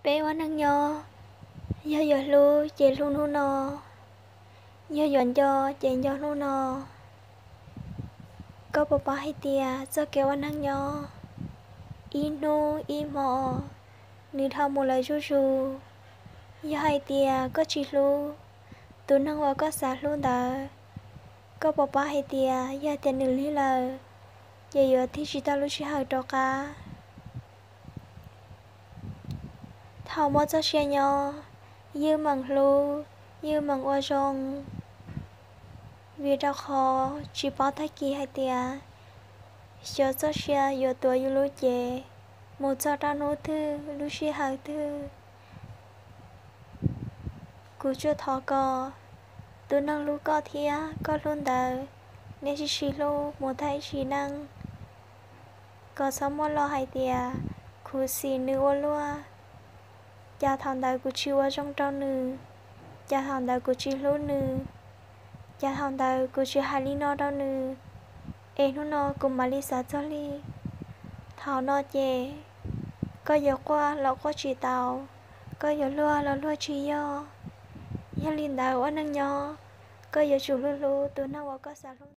Peb ua neej nyob, yog yuav hlub ces hlub hnub no, yog yuav nco ces nco hnub no. Koj puas paub hais tias txoj kev ua neej nyob ib hnub ib hmo nws dhau mus lawm zuj zus? Yog hais tias koj tsis hlub tus neeg uas koj xav hlub ntawd, koj puas paub hais tias yog tias nws lig lawm, ces yuav tig tsis tau lub sij hawm rov qab. Thaum muaj txoj sia nyob, yeej meem hlub, yeej meem ua zoo, vim rau qhov tsis paub tag kis hais tias xyov txoj sia yuav tuav yus lub cev mus txog rau hnub twg lub sij hawm twg. Kuv tsuas thov kom tus neeg hlub koj thiab koj hlub ntawd, nej sib sib hlub mus tag ib sim neej, kom txhob muaj lo hais tias khuv xim nws ua luaj, cas thaum ntawd kuv tsis ua zoo rau nws, cas thaum ntawd kuv tsis hlub nws, cas thaum ntawd kuv tsis hais li no rau nws, es hnub no kuv mam li xav txog li. Thaum no ces koj yuav quaj los quaj tsis tau, koj yuav luag los luag tsis yog. Yog li ntawd ua neej nyob, koj yuav tsum hlub hlub tus neeg uas koj xav hlub.